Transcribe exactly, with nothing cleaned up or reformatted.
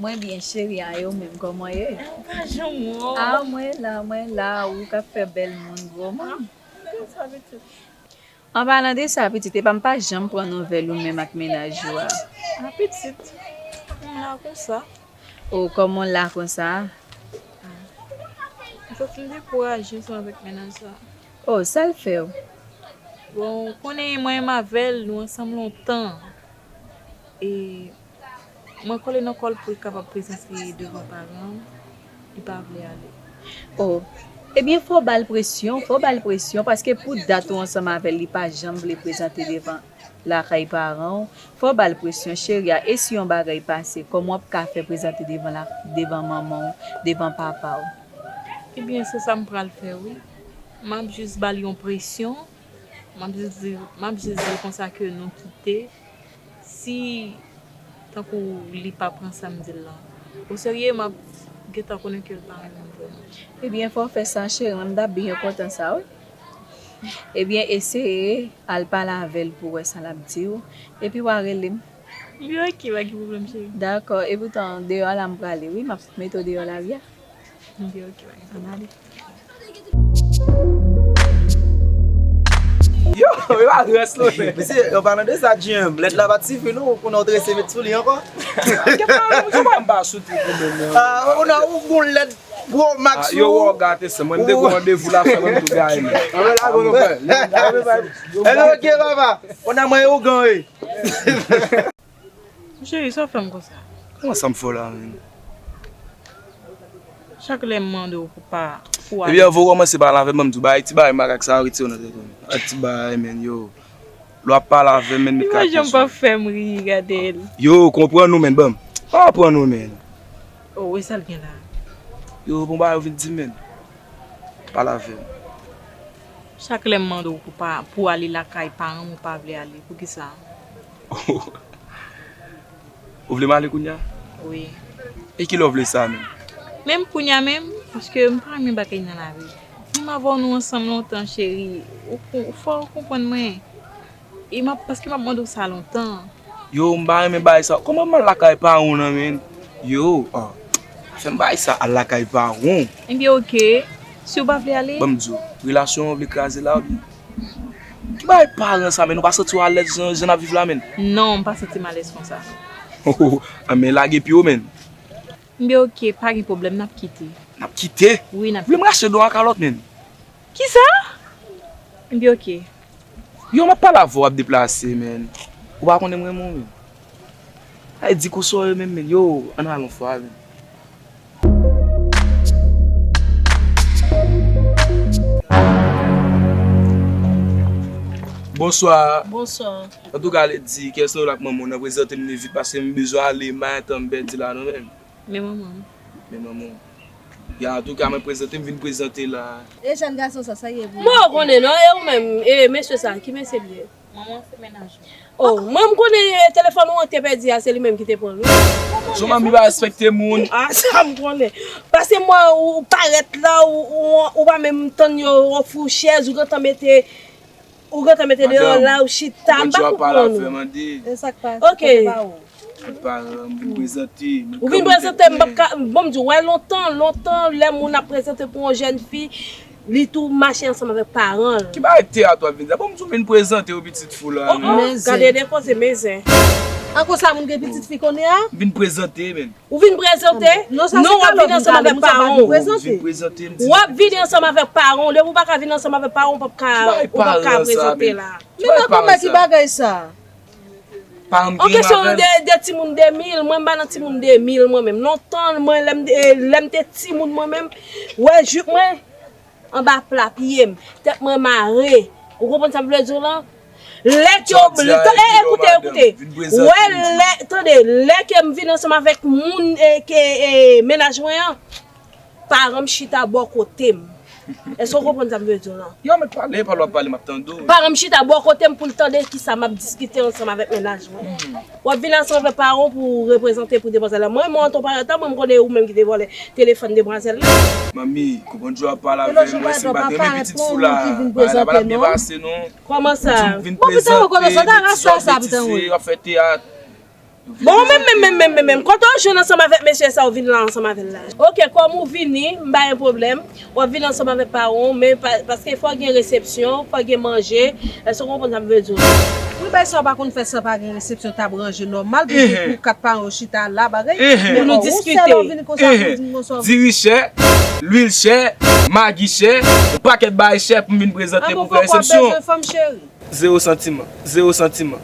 Mwen byen, cheri, a, e ou menm, kòman w ye? Ou pa janm wè w. A, mwen la, mwen la, ou k ap fè bèl moun, gwo moun. An palan de sa, pitit, epa m pa janm pran nouvèl ou menm ak mennaj ou a. A, pitit, m la konsa. O, kòman w la konsa? M santi m dekouraje ansanm avèk mennaj sa. O, sa l fè w? Bon, ou konnen mwen menm avè l, nou ansanm lontan. E mwen kole nan kò l pou l kapab prezante devan paran l, li pa vle ale. O, ebyen, fò w ba l presyon, fò w ba l presyon, paske pou dat ou ansanm avè l, li pa janm vle prezante devan lakay paran w. Fò w ba l presyon, cheri a, e si yon bagay pase, kòman w ap ka fè prezante devan la, devan manman w, devan papa w? Ebyen, se sa m pral fè, wi. M ap jis ba l yon presyon. M ap jis di, m ap jis di l konsa ke nou kite. Si, tankou li pa pran sa m di l lan oserye, m ap gentan konnen ke l pa renmen m vrèman. Ebyen, fò w fè sa, cheri, mwen m t ap byen kontan sa, wi. Ebyen, eseye al pale avè l pou w wè sa l ap di w, epi w a rele m. Li oke, pa gen pwoblèm, cheri. Dakò, epoutan, deyò la m prale, wi, m ap mete w deyò lari a. Li oke, pa gen pwoblèm. Ann ale. Yo, yo a rès lontan. Mesye, an palan de sa, Jim, lèt la pa t sifi non, konnen w trese met sou li ankò. Gen pa yon m pa sou trip ou menm non. Ah, ou nan ou gon lèt Pro Max. Ah, yo, ou gate sa, mwen m te gon randevou la, frè, mwen m tou gaye men. Ann la, bon, frè. Ann, ok, papa. Ou nan mwen ougan, wi. Cheri, sa w fè m konsa? Kòman sa m fè w la menm? Chak lè m mande w pou pa, pou ale. Ebyen, anvan w kòmanse pale avè m, ban m di w bagay, ti bagay makak sa a, retire w nan tèt mwen. Ak ti bagay, men, yo. Lè w ap pale avè m, men, met kapon sou mwen. Imaj pa fè m ri, gade l. Yo, konprann ou, men, ban m. Pa pran nou, men. O, e sa l gen la? Yo, bon bagay ou vin di m, men. Pale avè m. Chak lè m mande w pou pa, pou ale lakay paran m, ou pa vle ale. Poukisa? Ou vle m ale kounye a? Wi. E kilè w vle sa menm? Menm kounye a menm, paske m pa renmen bagay nan lari. Menm avè w nou ansanm lontan, cheri. Ou, ou fò ou konprann mwen. E m ap, paske m ap mande w sa lontan. Yo, m pa renmen bagay sa. Kòman m al lakay paran w nan, men? Yo, ah. Pa fè m bagay sa, al lakay paran w. Ebyen, oke. Si w pa vle ale. Ban m di w, relasyon an w vle kraze la, oubyen? Ki bagay paran sa, men? Ou pa santi w alèz jan, jan n ap viv la, men? Non, m pa santi m alèz konsa. Oh, oh, oh. Ah, men lage pye w, men. Ebyen, oke, pa gen pwoblèm, n ap kite. N ap kite? Wi, n ap kite. Ou vle m rache do a kalòt, men? Kisa? Ebyen, oke. Yo, m ap pale avè w, w ap deplase, men. Ou pa konnen m renmen w, men. Ay, di kou sa w ye menm, men. Yo, ann al yon fwa, men. Bonswa. Bonswa. Antouka, Lady, kiyès nan w la ak manman w nan? Prezante m li vit, paske m bezwen ale, m pa gen tan m pèdi la, non, men. Men manman m. Men manman w. Ya, antouka, mwen prezante, m vin prezante la. E jèn gason sa, sa ye pou li? Mwen konnen non, e ou menm, e mesye sa, ki mesye li ye? Manman se mennaj mwen. Oh, mwen m konnen, e, telefòn ou an te pèdi a, se li menm ki te pran l, wi. Jan manmi pa respekte moun. Ah, sa m konnen. Pase mwen, ou parèt la, ou, ou, ou pa menm tann yo ofri w chèz, ou gentan mete Ou gentan mete deyò la, ou chita, m pa konprann ou. E sa k pase? Ok. Kote paran w? Kote paran m, vin prezante. Ou vin prezante, m p ap ka, bon, m di w, wè, lontan, lontan, lè moun ap prezante pou yon jèn fi, li tou mache ansanm avèk paran l. Ki bagay teyat w ap vin di la? Bon, m di w vin prezante w pitit fou la, men. Oh, oh, gade de koze, men zen. Akoz sa moun gen pitit fi kounye a? Vin prezante, men. Ou vin prezante? Non, w ap vin ansanm avèk paran w. W ap vin ansanm avèk paran w. Depi w pa ka vin ansanm avèk paran w, ou p ap ka, ou p ap ka prezante la. Men nan kòman ki bagay sa? An kesyon de, de timoun de mil, mwen m pa nan timoun de mil mwen menm. Lontan, mwen, lè m, lè m te timoun mwen menm, wè jip mwen anba pla pye m, tèt mwen mare. Ou konprann sa m vle di w lan? Lè ke, e, ekoute, ekoute. Wè, lè, tande, lè ke m vin ansanm avèk moun, e, ke, e, mennaj mwen an, paran m chita bò kote m. Èske w konprann sa m vle di w lan? Yo, mèt pale, pale, w ap pale, m ap tande w. Paran m chita bò kote m pou l tande kisa m ap diskite ansanm avèk mennaj mwen. W ap vin ansanm avèk paran w pou w reprezante pou demwazèl la. Mwen, mwen, antan paran, mwen, m konnen ou menm ki te vòlè telefòn demwazèl la. Manmi, konprann jan w ap pale avè m, mwen, si m pa te renmen pitit fou la, bagay la pa t ap byen pase, non. Kòman sa? Bon, pitit fou, kote w sot a ras la sa, pitit fou? W ap fè teyat. Bon, menm, menm, menm, menm, menm, menm. Kote w jwenn ansanm avèk mesye sa, w vin la ansanm avè l la? Ok, kòm ou vini, m pa gen pwoblèm. W ap vin ansanm avèk paran w, men pa, paske fò gen resepsyon, fò gen manje. Èske w konprann sa m vle di w? Wi, bay sa w pa konn fè san pa gen resepsyon, t ap ranje nòmal pou, pou kat paran yo chita la, bagay. Men pou nou diskite. Ou sèl w vin konsa pou di m konsa. Diri chè, lwil chè, magi chè, yon pakèt bagay chè pou m vin prezante pou fè resepsyon. An bon, fòk w ap bezwen fanm cheri. Zewo santiman, zewo santiman.